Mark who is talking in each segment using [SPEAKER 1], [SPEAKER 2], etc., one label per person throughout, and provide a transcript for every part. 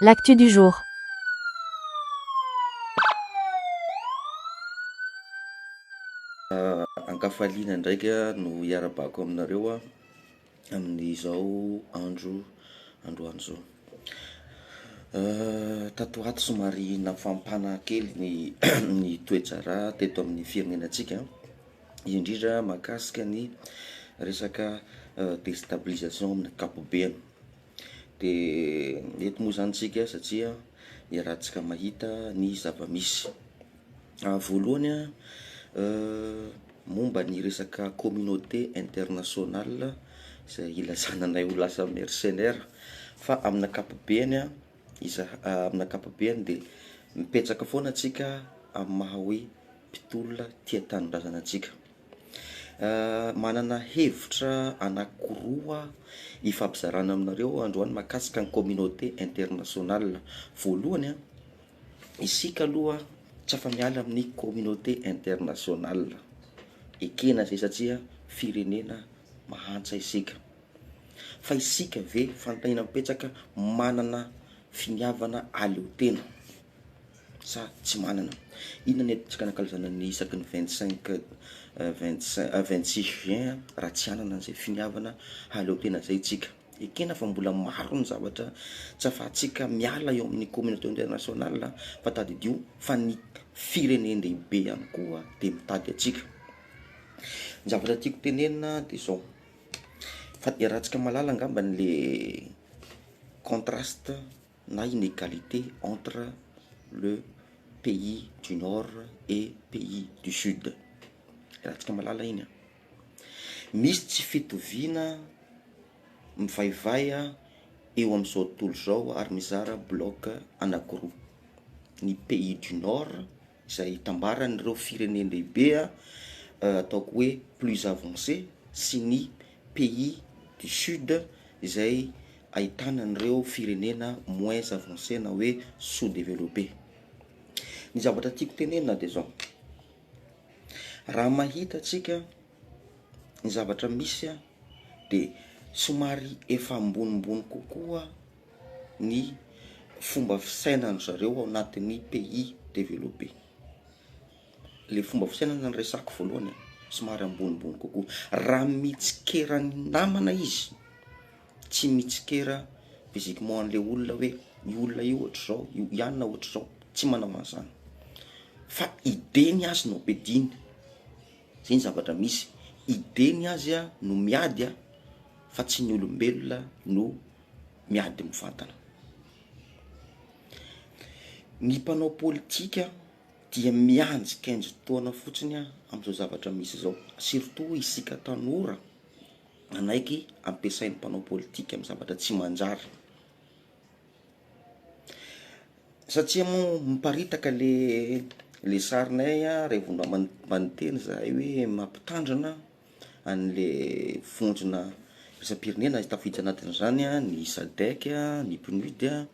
[SPEAKER 1] L'actu du jour.
[SPEAKER 2] Ankafaliana ndraika no hiarabako aminareo amin'izao andro androany izao. Tato ho ato somary nafampana kely ny ny toe-draharaha teto amin'ny firenenantsika, indrindra mahakasika ny resaka destabilisation amin'ny ankapobeny. De eto moa zany tsika satria iarahantsika mahita ny zava-misy. Voalohany an, momba ny resaka communauté internationale izay ilazana anay ho lasa mercenaire fa amin'ny ankapobeny an, izaha- amin'ny ankapobeny de mipetraka foana antsika amin'ny maha hoe mpitolona tia tanindrazana antsika. Manana hevitra anakiroa ifampizarana aminareo androany mahakasika ny communauté internationale. Voalohany an, isika aloha tsy afa-miala amin'ny communauté internationale, ekena zay satria firenena mahantra isika, fa isika ve fanontaniana mipetraka manana finiavana ahaleo tena sa tsy manana? Inona ny entintsika anakalozana ny isaky ny vingt cinq vingt cinq 26 juin raha tsy hanana an'izay finiavana hahaleo tena zay tsika? Ekena fa mbola maro ny zavatra tsy afahantsika miala eo amin'ny communauté internationale fa tadidio fa ny firenen-dehibe ihany koa de mitady antsika. Ny zavatra tiako tenenina de zao, fa iarahantsika mahalala angambany le contraste na inégalité entre le pays du nord et pays du sud, iarahantsika mahalala iny an. Misy tsy fitoviana mivaivay eo amin'izao tontolo izao ary mizara bloc anakiroa, ny pays du nord izay itambaran'ireo firenen-dehibe ataoko hoe plus avancé sy ny pays du sud izay ahitana an'ireo firenena moins avancé na hoe sous développé. Ny zavatra tiako tenenina de zao. Raha mahita antsika ny zavatra misy an, de somary efa ambonimbony kokoa ny fomba fisainan-dry zareo ao anatin'ny pays développé, le fomba fisainana no resahako voalohany e, somary ambonimbony kokoa, raha mitsikera ny namana izy, tsy mitsikera physiquement an'le olona hoe io olona io ohatr'izao, io ianona ohatr'izao, tsy manao an'zany fa idée ny azy no ampiadiany, zay ny zavatra misy, idée ny azy a no miady a fa tsy ny olombelona no miady mivantana. Ny mpanao politika dia miandry kendry taona fotsiny a am'zao zavatra misy zao, surtout isika tanora manaiky ampiasain'ny mpanao politika amin'ny zavatra tsy manjary, satria moa miparitaka le le sarinay a revo mba man- mba niteny zahay hoe mampitandrina an'le vondrona iraisam-pirenena tafiditra anatin'izany a ny SADC a, ny PNUD a,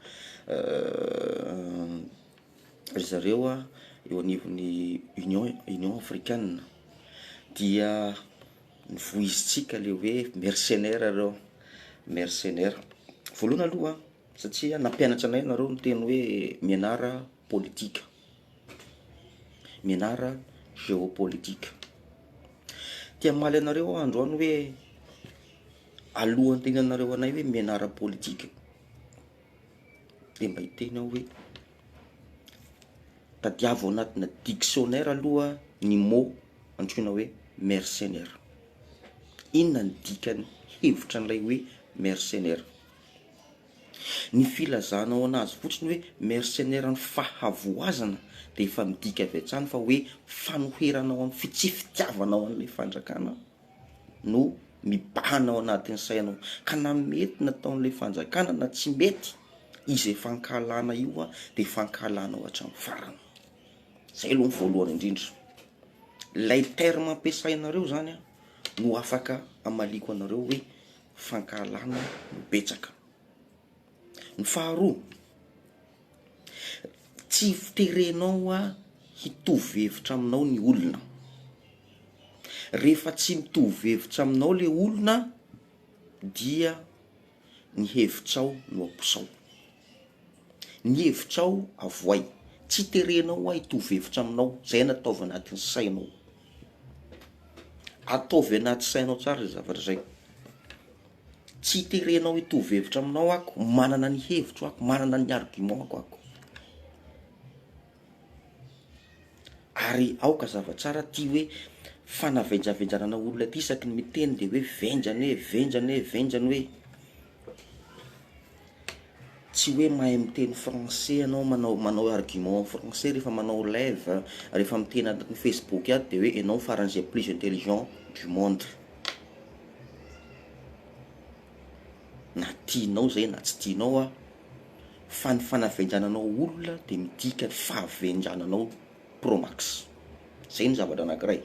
[SPEAKER 2] ry zareo a eo anivon'ny union union africaine dia Novoizintsika le hoe mercenaire reo, mercenaire. Voalohany aloha satria nampianatra anay nareo niteny hoe mianara politika, mianara geopolitika. Te hamaly anareo aho androany hoe alohan'ny itenenanareo anay hoe mianara politika de mba hiteny aho hoe tadiavo ao anatina dictionnaire aloha ny mot antsoina hoe mercenaire. Inona ny dikan'ny hevitra an'ilay hoe mercenaire? Ny filazanao anazy fotsiny hoe mercenaire ny fahavoazana de efa midika avy hatrany fa hoe fanoheranao amin'ny fi- tsy fitiavanao an'ilay fanjakana no mibahana ao anatin'ny sainao, ka na mety nataon'ilay fanjakana na tsy mety, izay fankahalana io a de fankahalanao hatramin'ny farany, zay aloha ny voalohany indrindra, lay terme ampiasainareo zany a no afaka hamaliako anareo hoe fankahalana no betsaka. Ny faharoa, tsy terenao a hitovy hevitra aminao ny olona, rehefa tsy mitovy hevitra aminao le olona dia ny hevitrao no aposao. Ny hevitrao avoay. Tsy terenao aho hitovy hevitra aminao, zay no ataovy anatin'ny sainao. Ataovy anaty sainao tsara zay zavatra zay. Tsy terenao hitovy hevitra aminao ako, manana ny hevitro ako, manana ny argument-ko ako. Ary aoka hazava tsara ty hoe fanavenjavenjanana olona ty isaky ny miteny de hoe venjana e, venjana e, venjana hoe. Tsy hoe mahay miteny français ianao manao manao argument en français rehefa manao live, rehefa miteny anatin'ny facebook ato de hoe ianao faran'izay plus intelligent du monde. Na tianao zay na tsy tianao an, fa ny fanavenjananao olona de midika fahavenjananao pro max, zay ny zavatra anakiray,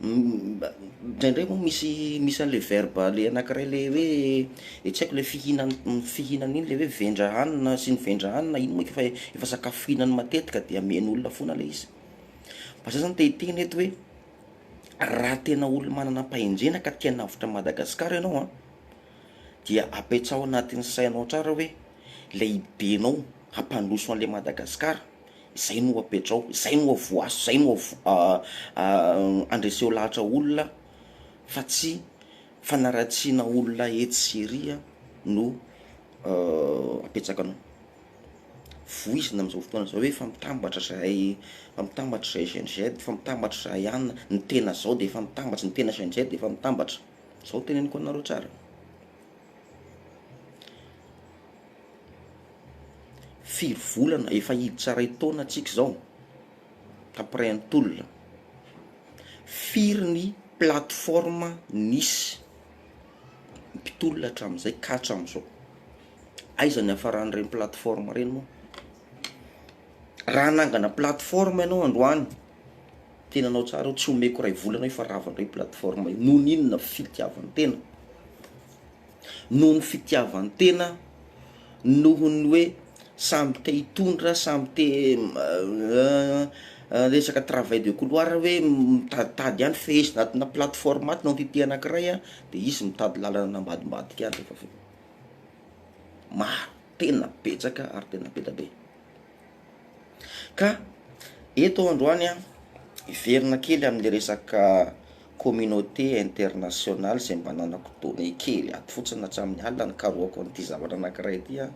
[SPEAKER 2] indraindray moa misy misy anle verbe le anakiray le hoe de tsy haiko le fihinan- fihinana iny le hoe vendra hanina sy ny vendra hanina iny moa efa efa sakafo fihinany matetika de amen'olona foana le izy, fa za zany te hiteny eto hoe raha tena olo manana am-pahendrena ka te hanavotra an'i Madagasikara ianao an, dia apetsaho anatin'ny sainao tsara hoe ilay idée-nao hampandroso an'ilay Madagasikara, izay no apetrao, izay no avoaso, izay no avo- andreseo lahatra olona fa tsy fanaratsiana olona etsy sy ery no apetsakanao. Voizina amin'izao fotoana izao hoe efa mitambatra zahay, efa mitambatra zahay Gen Z, efa mitambatra zahay anona, ny tena zao de efa mitambatra, ny tena Gen Z efa mitambatra, zao teneniko anareo tsara. Firy volana, efa hiditra iray taona tsika izao, après ny tolona, firy ny plateforme nisy mpitolona hatramin'izay ka hatramin'izao? Aiza ny hiafaran'ireny plateforme ireny moa? Raha hanangana plateforme ianao androany, tenanao tsara io, tsy omeko iray volana io fa rava indray io plateforme io, noho ny inona? Fitiavan-tena, noho ny fitiavan-tena, noho ny hoe samby te hitondra, samby te resaka travail de couloir hoe mitaditady ihany fehezina anatina plateforme ato ny entité anakiray an, de izy mitady lalana ambadimbadika any rehefa avy eo. Maro, tena betsaka ary tena be da be. Ka eto aho androany an, hiverina kely amle resaka communauté internationale zay mba ananako donnée kely ato fotsiny hatramin'ny alina nikarohako an'ity zavatra anakiray ity an,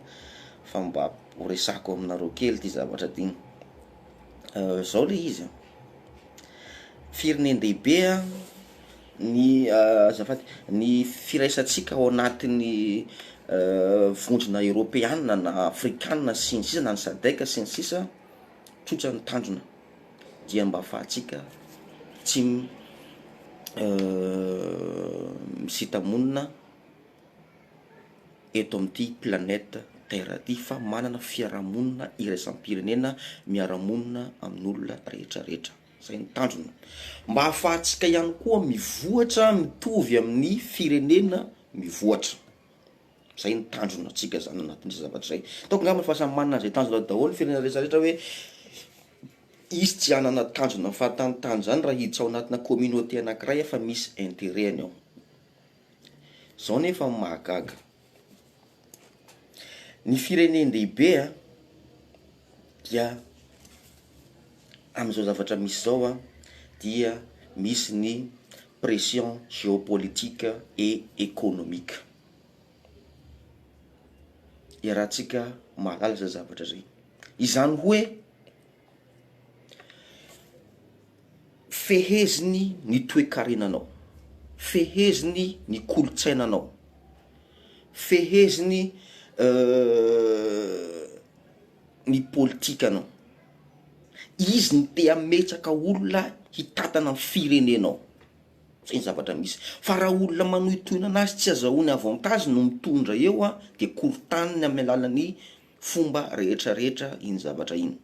[SPEAKER 2] fa mba ho resahako aminareo kely ity zavatra ity. Zao le izy an, firenen-dehibe an. Ny azafady, ny firaisantsika ao anatin'ny vondrona eoropeana na afrikana sy ny sisa na ny sadec sy ny sisa, tsotra ny tanjona dia mba ahafahantsika tsy misita-monina eto amin'ity planète terre ity fa manana fiarahamonina iraisam-pirenena miara-monina amin'olona rehetra rehetra. Izay no tanjona. Mba ahafahantsika ihany koa mivoatra mitovy amin'ny firenena mivoatra. Izay no tanjona antsika zany anatin'izay zavatra izay. Ataoko angamba fa samy manana an'izay tanjona daholo ny firenena rehetra rehetra hoe hisy tsy hanana tanjona fahatanitany zany raha hiditra ao anatina communauté anankiray fa misy intérêt-ny ao. Zao nefa ny mahagaga, ny firenen-dehibe an dia amin'izao zavatra misy izao an, dia misy ny pression géopolitique et économique, iarahantsika mahalala zay zavatra zay, izany hoe feheziny ny toekarenanao, feheziny ny kolontsainanao, feheziny ny politikanao, izy no te hametraka olona hitantana ny firenenao, zay ny zavatra misy, fa raha olona manohitohina anazy tsy azahoany avantage no mitondra eo an, de korontaniny amin'ny alalan'ny fomba rehetra rehetra iny zavatra iny.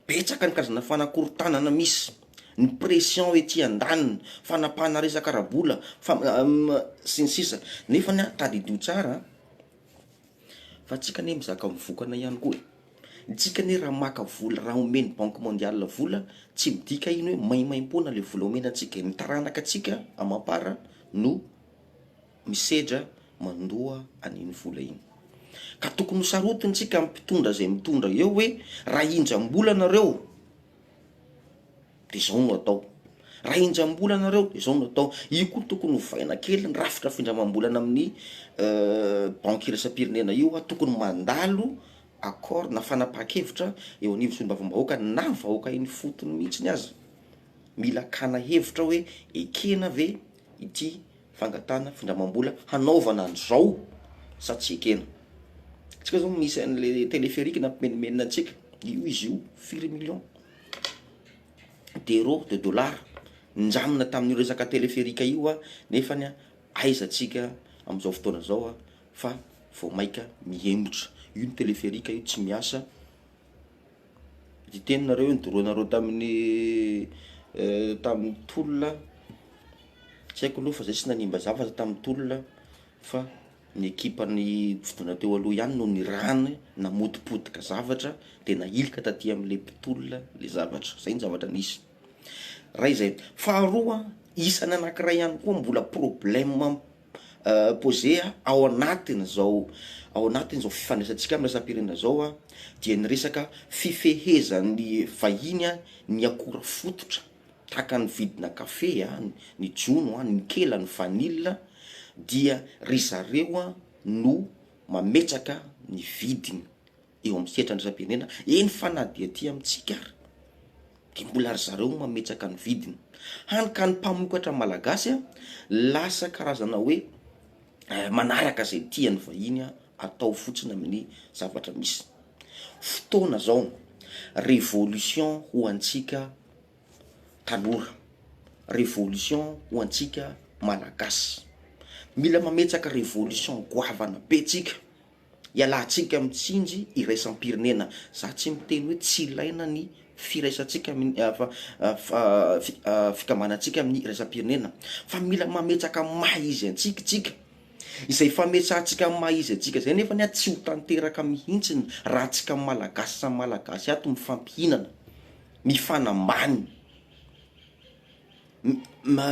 [SPEAKER 2] Betsaka ny karazana fanakorontanana misy, ny pression ety andaniny, fanapahana resaka ara-bola, fa sy ny sisa, nefany an tadidio tsara fa tsika anie mizaka mivokana ihany koa e, tsika anie raha maka vola raha omen'ny banque mondiale vola tsy midika iny hoe maimaimpoana le vola omena antsika e, ny taranaka antsika amam-para no misedra mandoa an'iny vola iny. Ka tokony ho sarotiny tsika amin'ny mpitondra izay mitondra eo hoe raha hinjam-bola nareo de zao no atao, raha hinjam-bola nareo de zao no atao. Io koa tokony hovaina kely ny rafitra findramam-bolana amin'ny banky iraisam-pirenena io a, tokony mandalo accord na fanapahan-kevitra eo anivon'ny solombavambahoaka na vahoaka eny ifotony mihitsiny aza. Mila akana hevitra hoe ekena ve ity fangatahana findramam-bola hanaovana an'izao sa tsy ekena. Tsika zao misy an'le téléphérique nampimenomenona antsika, io izy io firy millions d'euros, de dollars nindramina tamin'io resaka téléphérique io a, nefany a aiza tsika am'zao fotoana zao a fa vao maika mihemotra, io ny téléphérique io tsy miasa. Niteny nareo hoe nidoroanareo tamin'ny tamin'ny tolona, tsy haiko aloha fa zay tsy nanimba zavatra tamin'ny tolona fa ny ekipan'ny fitondrana teo aloha ihany no nirahana namotipotika zavatra de nahilika taty am'le mpitolona le zavatra, zay ny zavatra nisy, ray zay. Faharoa, isan'ny anakiray ihany koa mbola problème posé ao anatin'izao ao anatin'izao fifandraisantsika amin'ny iraisam-pirenena zao a, dia ny resaka fifehezan'ny vahiny a ny akora fototra tahaka ny vidina kafe a, ny jono a, ny kela, ny vanille dia ry zareo a no mametraka ny vidiny. eo amin'ny sehatra iraisam-pirenena, eny fa na dia aty amintsika ary dia mbola ry zareo no mametraka ny vidiny, hany ka ny mpamokatra malagasy a lasa karazana hoe manaraka izay tian'ny vahiny atao fotsiny amin'ny zavatra misy. Fotoana zao, révolution ho antsika tanora, révolution ho antsika malagasy, mila mametraka révolution goavana be tsika. Ialatsika amin'ny tsinjy iraisam-pirenena. Za tsy miteny hoe tsy ilaina ny firaisantsika amin'ny fikambanantsika amin'ny iraisam-pirenena fa mila mametraka ny maha izy antsika tsika. Izay fametsahantsika ny maha izy antsika izay nefany a tsy ho tanteraka mihintsiny raha tsika malagasy samy malagasy ato mifampihinana, mifanambany,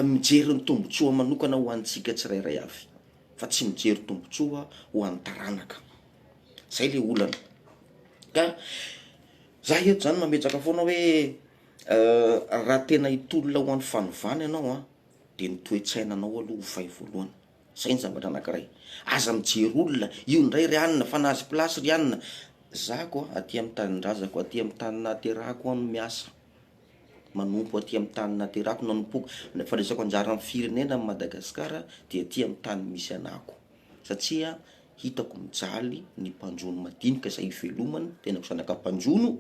[SPEAKER 2] mijery ny tombotsoa manokana ho antsika tsirairay avy. fa tsy mijery tombotsoa ho an'ny taranaka, zay le olana, ka za eto zany mametraka foana hoe raha tena hitolona ho an'ny fanovana ianao an, de ny toe-tsainanao aloha ovay voalohany, zay ny zavatra anakiray, aza mijery olona, io ndray ry anona fa nahazo place ry anona, za ko aty amin'ny tanindrazako aty amin'ny tany nahaterahako aho no miasa. Manompo aty amin'ny tany naterako, nanompoako, ny fandraisako anjara amin'ny firenena amin'i Madagasikara dia aty amin'ny tany misy anako satria hitako mijaly ny mpanjono madinika izay ivelomany, tenako zanaka mpanjono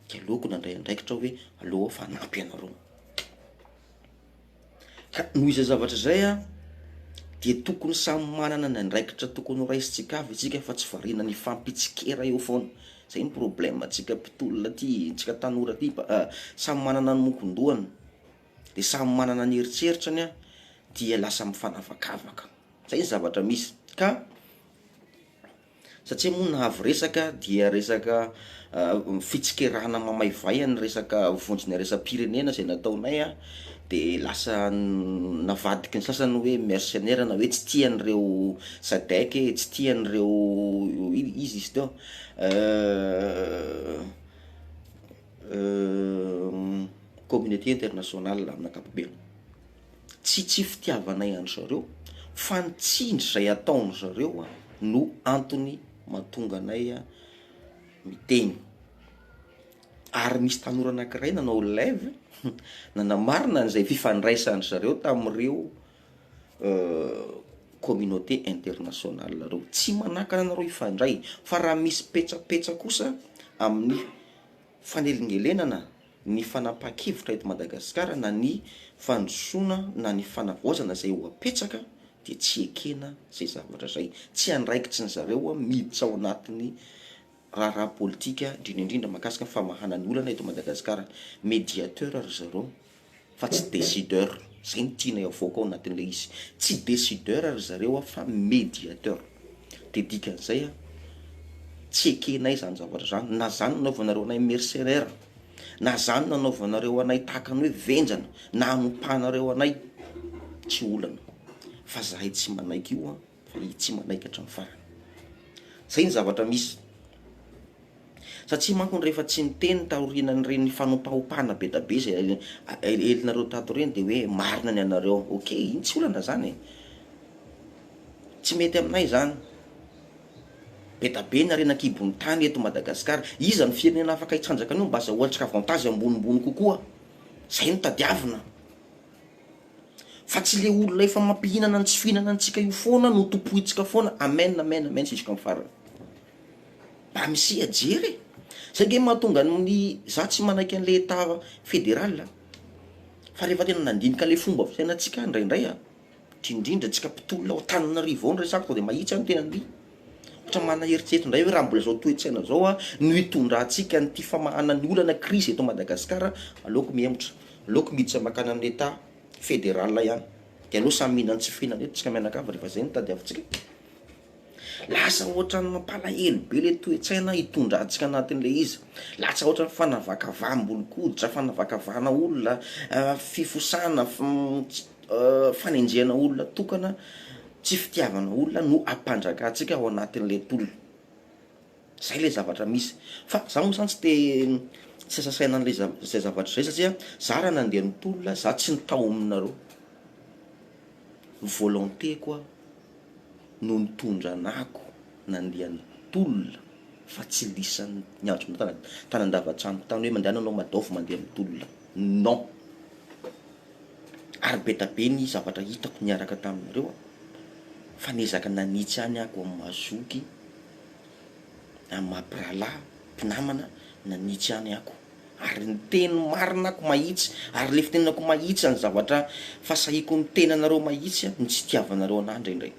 [SPEAKER 2] de aleoko nandray andraikitra hoe aleo aho fa hanampy anareo. Ka noho izay zavatra izay an, dia tokony samy manana ny andraikitra tokony ho raisintsika avy isika fa tsy variana ny hifampitsikera eo foana, zay ny problème antsika mpitolona aty, antsika tanora aty, samy manana ny mokon-dohany, de samy manana ny eritreritrany an, dia lasa mifanavakavaka, zay ny zavatra misy ka. Satria moa ny avo resaka dia resaka fitsikerana mamaivay ny resaka vonjy ny iraisam-pirenena izay nataonay an, de lasa navadiky ny sasany hoe mercenaire na hoe tsy tia an'ireo sadec e, tsy tia an'ireo iza izy teo communauté internationale amin'ny ankapobeny. Tsy tsy fitiavanay an-dry zareo fa ny tsindry izay ataon-dry zareo no antony mahatonga anay miteny. Ary nisy tanora anankiray nanao live nanamarina an'izay fifandraisan-dry zareo tamin'ireo communauté internationale ireo. Tsy manakana anareo hifandray fa raha misy petsapetsa kosa amin'ny fanelingelenana ny fanapahan-kevitra eto Madagasikara na ny fandrosoana na ny fanavaozana izay ho apetsaka dia tsy ekena izay zavatra izay. Tsy andraikitry ny zareo miditra ao anatin'ny raharaha politika indrindra indrindra mahakasika ny famahana ny olana eto Madagasikara. Mediateur ry zareo. fa tsy decideur, zay no tianay avoaka ao anatin'ilay izy, tsy decideur ry zareo a fa mediateur, de dikan'izay a tsy ekenay zany zavatra zany, na zany nanaovanareo anay mercenaire, na zany nanaovanareo anay tahaka ny hoe vendrana, na anompanareo anay, tsy olana, fa zahay tsy manaiky io an, fa tsy manaiky hatramin'ny farany. Zay ny zavatra misy. Satria manko rehefa tsy niteny taorianan'ireny fanompahompana be da be zay aelinareo tato ireny de hoe marina ny anareo. Ok, iny tsy olana zany e. Tsy mety aminay zany. Be da be ny harena an-kibon'ny tany eto Madagasikara. Iza no firenena afaka hitsanjaka an'io mba azahoantsika avantage ambonimbony kokoa? Zay no tadiavina. Fa tsy le olona efa mampihinana ny tsy fihinana antsika io foana no tompointsika foana. Amen amen amen jusqu'en farany. Mba misia jery e! Zay nge mahatonga ny za tsy manaiky an'le etat federal a! Fa rehefa tena nandinika le fomba fisainantsika aho indraindray a, indrindrindra antsika mpitolona ao Antananarivo ao no resako to de mahitsy aho ny tenany, ohatra manana eritreritra indray hoe raha mbola zao toe-tsaina zao a no hitondrantsika an'ity famahana ny olana crise eto Madagasikara, aleoko mihemotra, aleoko miditra makany amin'ny etat federal ihany, de aleo samy mihinana tsy fihinana eto tsika mianakavy rehefa zay no tadiavintsika. Lasa ohatran'ny mampalahelo be le toe-tsaina hitondrantsika anatin'ilay izy. Lasa ohatran'ny fanavakavaham-bolon-koditra, fanavakavahana olona, fifosana, fanenjehana olona tokana, tsy fitiavana olona no ampanjakantsika ao anatin'ilay tolona. Zay le zavatra misy. Fa za moa zany tsy te tsy asa saina an'le zay zavatra zay satria za raha nandeha nitolona za tsy nitaominareo. Volonté-ko aho. no nitondra anako nandeha nitolona fa tsy lisan'ny niantso anao tany andavan-tranoko tany hoe mandehana anao madaofy mandeha mitolona non! Ary be da be ny zavatra hitako niaraka taminareo an, fa niezaka nanitsy ihany ako amin'ny maha zoky, amin'ny maha mpirahalahy, mpinamana, nanitsy ihany ako. Ary niteny marina ako mahitsy, ary le fitenenako mahitsy any zavatra fasahiako miteny anareo mahitsy ny tsy itiavanareo anah indraindray.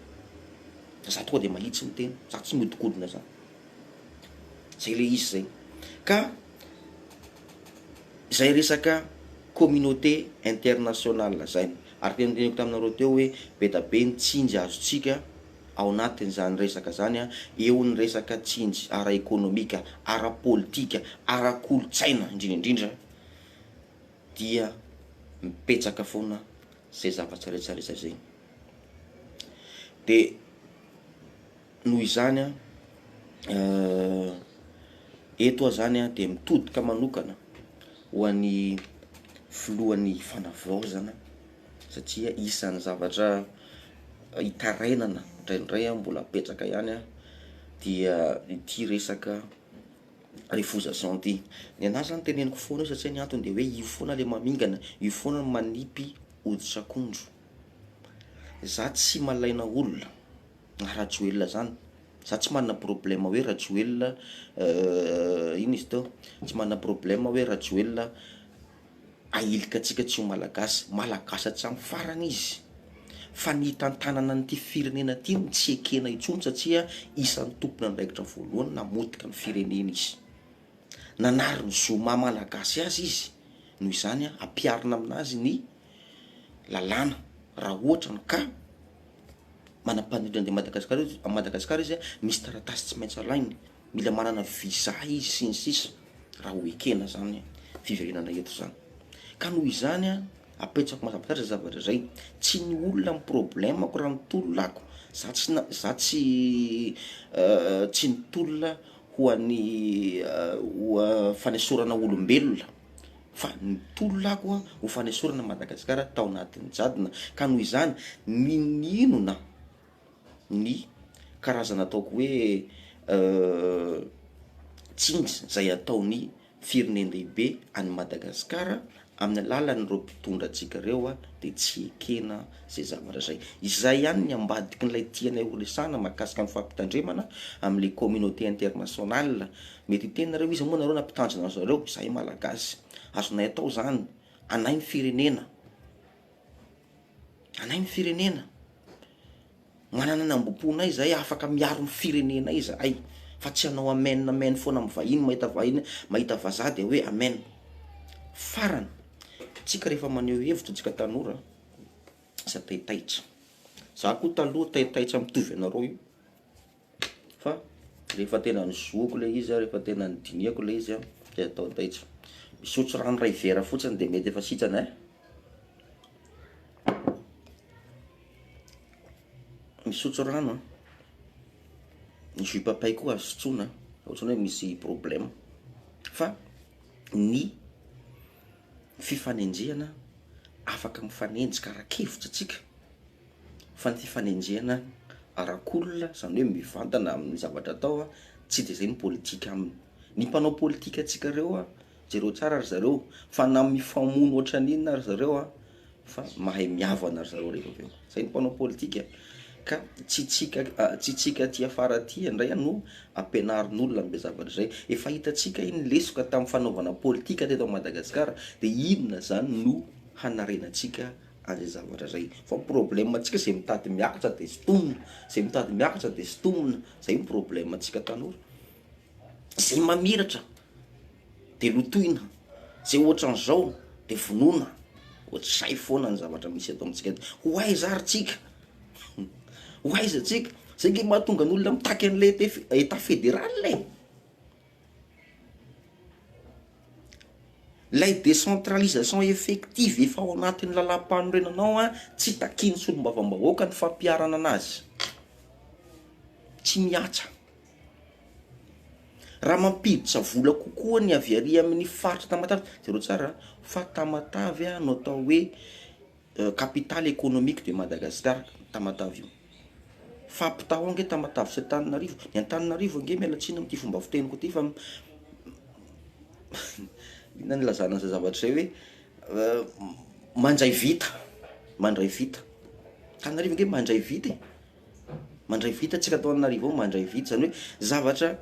[SPEAKER 2] Fa za tonga de mahitsy miteny, za tsy miodikodina zany. Zay le izy zay. Ka zay resaka communauté internationale zay. Ary tena noteneniko taminareo teo hoe be da be ny tsinjy azontsika ao anatin'izany resaka izany, eo ny resaka tsinjy ara-ekonomika, ara-politika, ara-kolontsaina indrindra indrindra dia mipetsaka foana izay zavatra rehetra rehetra izay. De noho izany an, eto aho zany an de mitodika manokana ho an'ny filohan'ny fanavaozana satria isan'ny zavatra itarainana indraindray an, mbola betsaka ihany an, dia ity resaka refosation ity. Ny anahy zany teneniko foana io satria ny antony de hoe io foana le mamingana, io foana no manipy hoditr'akondro. Za tsy malaina olona na Rajoelina zany, za tsy manana problème hoe Rajoelina ino izy teo, tsy manana problème hoe Rajoelina ahilika antsika tsy ho malagasy, malagasy hatramin'ny farany izy, fa ny hitantanana an'ity firenena ity no tsy ekena intsony satria isan'ny tompon'andraikitra voalohany namotika ny firenena izy, nanary ny zo maha malagasy azy izy, noho izany ampiharina aminazy ny lalàna raha ohatra ny cas manam-paniriana andeha Madagasikara izy, à Madagasikara izy misy taratasy tsy maintsy alainy, mila manana visa izy sy ny sisa. raha ho ekena zany fiverenana eto zany, ka noho izany an apetrako mazava tsara zay zavatra zay, tsy ny olona ny problemako raha nitolona ako, za tsy na- za tsy tsy nitolona ho an'ny ho fanesorana olombelona fa nitolona ako an ho fanesorana an'i Madagasikara tao anatin'ny jadona, ka noho izany n'inon'inona ny karazana ataoko hoe tsinjy zay ataon'ny firenen-dehibe any Madagasikara amin'ny alalan'ireo mpitondra antsika ireo de tsy ekena zay zavatra zay. Izay ihany ny ambadikin'ilay tianay ho resahana mahakasika ny fampitandremana am'le communauté internationale. Mety hiteny nareo iza moa nareo nampitandrina an'zareo? Zahay Malagasy, azonay atao zany, anay ny firenena. Anay ny firenena, manana ny ambom-ponay zahay afaka miaro ny firenenay zahay fa tsy hanao amen amen foana amin'ny vahiny, mahita vahiny mahita vazaha de hoe amen. Farany, tsika rehefa maneho hevitra tsika tanora aza taitaitra, za koa taloha taitaitra mitovy anareo io fa rehefa tena nizohiko le izy a, rehefa tena nidinihako le izy a de atao taitra, misotro rano iray vera fotsiny de mety efa sitrana ein. Misotro rano an! Ny jus papay koa azo sotroina ohatrany hoe misy problème fa ny fifanenjehana afaka mifanenjika ara-kevitra tsika fa ny fifanenjehana arak'olona zany hoe mivantana amin'ny zavatra atao a tsy de zay ny politika aminy. Ny mpanao politika antsika reo a jereo tsara ry zareo fa na mifamono ohatran'inona ry zareo a fa mahay mihavana ry zareo rehefa avy eo, zay ny mpanao politika ka tsy tsika tsy tsika aty afara aty indray no ampianarin'olona am'le zavatra zay, efa hitantsika iny lesoka tamin'ny fanaovana politika teto Madagasikara de inona zany no hanarenantsika an'zay zavatra zay, fa problème antsika zay mitady miakatra de sintomina, zay mitady miakatra de sintomina, zay ny problème antsika tanora. Zay mamiratra de lotoina, zay ohatran'izao de vonoina, ohatr'izay foana ny zavatra misy eto amintsika eto, ho aiza ary tsika? Ho aiza tsika? Zay nge mahatonga ny olona mitaky an'le état fédéral e! Lay décentralisation effective efa ao anatin'ny lalàm-panorenana ao an, tsy takian'ny solombavambahoaka ny fampiharana anazy, tsy mihatsa. Raha mampiditra vola kokoa ny avy ary amin'ny faritra Tamatave, jereo tsara fa Tamatave no atao hoe capitale économique de Madagascar Tamatave io, fa ampitahao ange Tamatave sy Antananarivo, ny Antananarivo ange miala tsiny amin'ity fomba fiteniko ity fa inona no ilazana an'izay zavatra izay hoe mandray vita, mandray vita, Antananarivo ange mandray vita e. Mandray vita tsika ato Antananarivo ao mandray vita zany hoe zavatra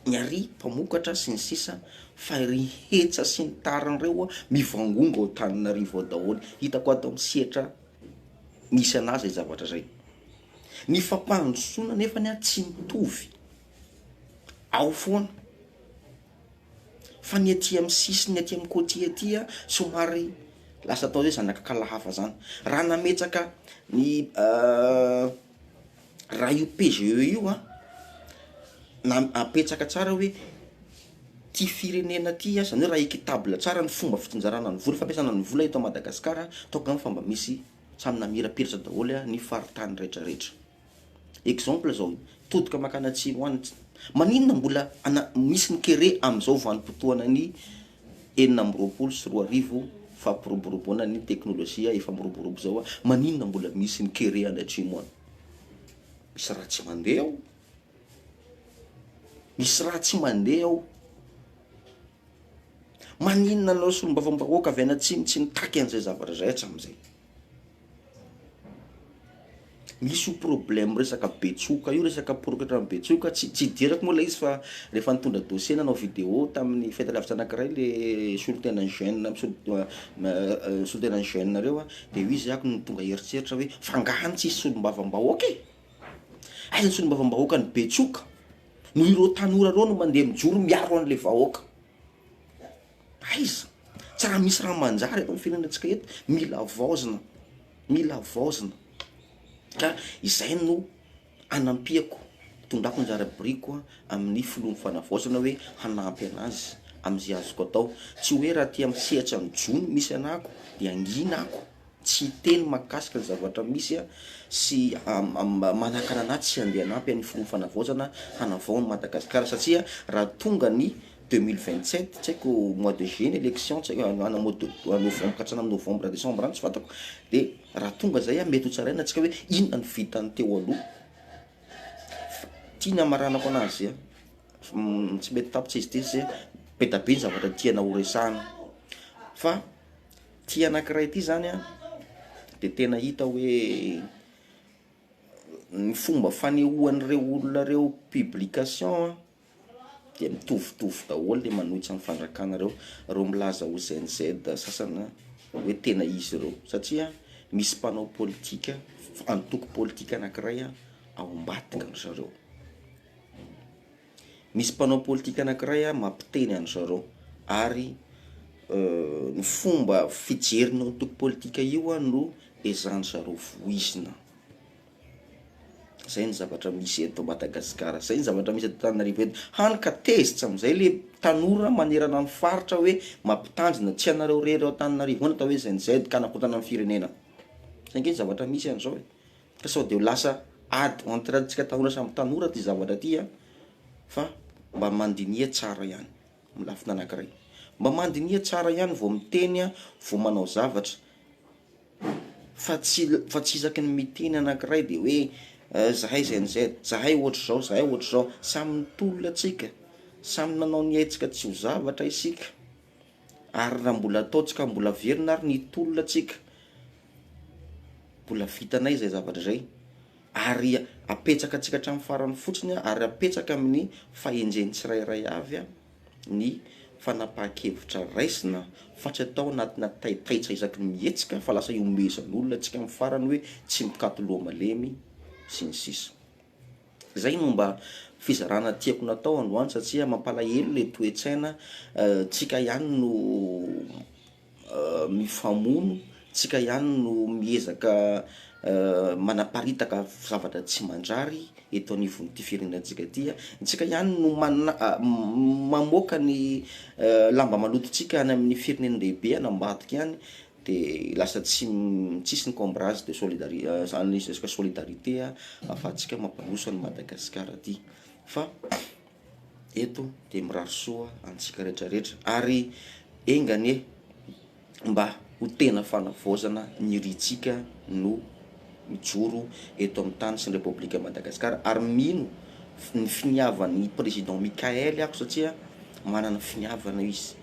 [SPEAKER 2] ny ary mpamokatra sy ny sisa fa ry hetsa sy ny tariny reo a mivangongo ao Antananarivo ao daholo, hitako ato amin'ny sehatra misy anahy zay zavatra zay, ny fampandrosoana nefany a tsy mitovy ao foana. Fa ny aty amin'ny sisiny aty amin'ny côtier aty a, somary lasa atao hoe zanak'akala hafa zany. Raha nametraka ny raha io PGE io a, na apetraka tsara hoe ty firenena ty a, zany hoe raha equitable tsara ny fomba fitsinjarana ny vola, fampiasana ny vola eto Madagasikara, ataoko angamba fa mba misy samy namirapiratra daholo ny faritany retraretra. Exemple zao, mitodika makany atsimo any, maninona mbola ana- misy ny kere amizao vanim-potoanan'ny 2026 fampiroboroboana ny teknolojia efa miroborobo zao a, maninona mbola misy ny kere any atsimo any? Misy raha tsy mandeha ao, misy raha tsy mandeha ao, maninona anareo solombavambahoaka avy any atsimo tsy mitaky an'izay zavatra zay hatram'izay? Misy io problème resaka betsoka io, resaka porokatra amin'ny betsoka, tsy tsy idirako moa ilay izy fa rehefa nitondra dossier nanao vidéo tamin'ny fahitalavitra anankiray le solontenan'ny jeune misolo solontenan'ny jeune reo a, de io izy ako no tonga eritreritra hoe fa nga any tsisy solombavambahoaka e? Aiza ny solombavambahoakan'ny betsoka no ireo tanora reo no mandeha mijoro miaro an'le vahoaka? Aiza? Tsy raha misy raha manjary eto amin'ny firenentsika eto, mila havaozina, mila havaozina, ka izay no anampiako, itondrako anjara biriko amin'ny filohan'ny fanavaozana hoe hanampy anazy amin'izay azoko atao, tsy hoe raha aty amin'ny sehatra ny jono misy anako de hangina ako, tsy hiteny mahakasika ny zavatra misy sy manakana anahy tsy handeha hanampy an'ny filohan'ny fanavaozana hanavao an'i Madagasikara satria raha tonga ny 2027 tsy haiko mois de juillet ny élection tsy haiko na mois de novembre ka hatramin'ny novembre décembre any tsy fantako de raha tonga zay mety ho tsaraina antsika hoe inona no vitan'ny teo aloha fa ty ny hamaranako anazy a tsy mety tapitra izy ity satria be da be ny zavatra tiana ho resahana fa ty anankiray ty zany a de tena hita hoe ny fomba fanehoan'ireo olona reo publication a dia mitovitovy daholo le manohitra ny fanjakana reo, reo milaza ho Gen Z sasany hoe tena izy ireo satria misy mpanao politika antoko politika anakiray ao ambadika ry zareo, misy mpanao politika anakiray mampiteny an-dry zareo ary ny fomba fijerin'io antoko politika io no ezahan-dry zareo voizina. Zay ny zavatra misy eto Madagasikara, zay ny zavatra misy eto Antananarivo eto, hany ka tezitra amizay le tanora manerana ny faritra hoe mampitandrina tsy anareo rery ao Antananarivo ao ny atao hoe Gen Z ka hanakorontana ny firenena, zay nge ny zavatra misy an'izao e, fa sao de ho lasa. ady entre antsika tanora samy tanora ty zavatra ty a, fa mba mandiniha tsara ihany amin'ny lafiny anankiray, mba mandiniha tsara ihany vao miteny a, vao manao zavatra, fa tsy fa tsy isaky ny miteny anankiray de hoe zahay zay an'izay, zahay ohatr'izao, zahay ohatr'izao, samy nitolona tsika, samy nanao ny haintsika tsy ho zavatra isika, ary raha mbola ataontsika mbola velona ary ny hitolona tsika, mbola vitanay zay zavatra zay, ary apetsaka antsika hatramin'ny farany fotsiny ary apetsaka amin'ny fahendren'ny tsirairay avy ny fanapahan-kevitra raisina fa tsy atao anatina taitaitra isaky ny mihetsika fa lasa ihomehezan'olona antsika amin'ny farany hoe tsy mikato loha malemy sy ny sisa. Zay no mba fizarana tiako natao androany satria mampalahelo le toe-tsaina, tsika ihany no mifamono, tsika ihany no miezaka manaparitaka zavatra tsy manjary eto anivon'ity firenentsika ity, tsika ihany no mana- mamoaka ny lamba malotontsika any amin'ny firenen-dehibe any ambadika any de lasa tsy tsisy ny combrage de solidari- zany resaka solidarité ahafahantsika mampandroso an'i Madagasikara aty fa eto de mirary soa antsika retraretra ary enga anie mba ho tena fanavaozana ny irintsika no mijoro eto amin'ny tany sy ny Repoblika Madagasikara ary mino ny finiavan'ny président Mickaël aho satria manana finiavana izy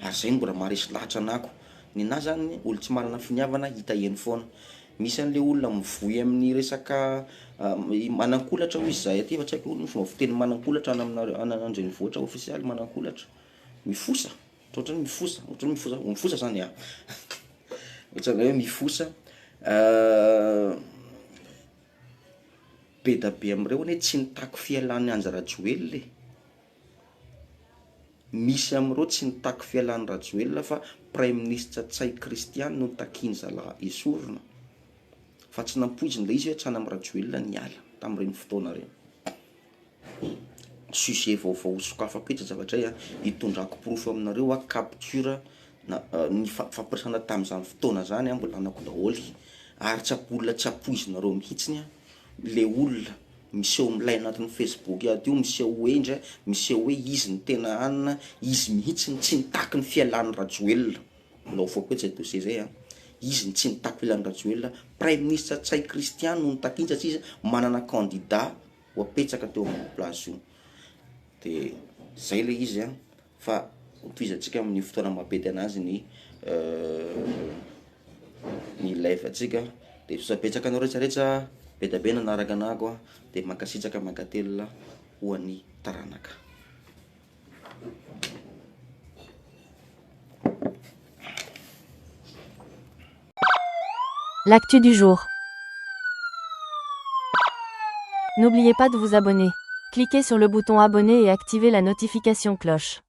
[SPEAKER 2] ary zay no mbola maharesy lahatra anako Nenah zany olo tsy manana finiavana hita eny foana. Misy anle olona mivoy amin'ny resaka manankolatra hoy izahay aty fa tsy haiko ny fomba fiteny manankolatra any aminareo any andrenivohitra ofisialy manankolatra, mifosa ohatrohatran'ny hoe mifosa ohatran'ny hoe mifosa mifosa zany an, ohatran'ny hoe mifosa be da be am'reo anie tsy nitaky fialan'i Andry Rajoelina e. Misy amin'ireo tsy nitaky fialan'i Rajoelina fa Praiminisitra Ntsay Christian no takiany zalahy esorina fa tsy nampoiziny ilay izy hoe tsy any amin'i Rajoelina ny hiala tamin'ireny fotoana ireny. Sujet vaovao ho sokafako eto zavatra izay an, hitondrako porofo aminareo aho capture na ny fifampiresahana tamin'izany fotoana izany an mbola anako daholo ary tsy amp- olona tsy ampoizinareo mihitsiny an le olona miseho milay anatin'ny facebook ato io, miseho ho hendry, miseho hoe izy no tena anona, izy mihitsy no tsy nitaky ny fialan'i Rajoelina, mbola ho avoaka eo zay dossier zay an, izy no tsy nitaky fialan'i Rajoelina, praiminisitra Ntsay Christian no nitaky iny satria izy manana candidat ho apetsaka teo amin'io place io, de zay le izy an, fa ho tohizantsika amin'ny fotoana mampety anazy ny ny live antsika de misaotra betsaka anao rehetra rehetra be dia be nanaraka anah ko de mankasitraka mankatelina ho an'ny taranaka.
[SPEAKER 1] L'actu du jour. N'oubliez pas de vous abonner. Cliquez sur le bouton abonner et activez la notification cloche.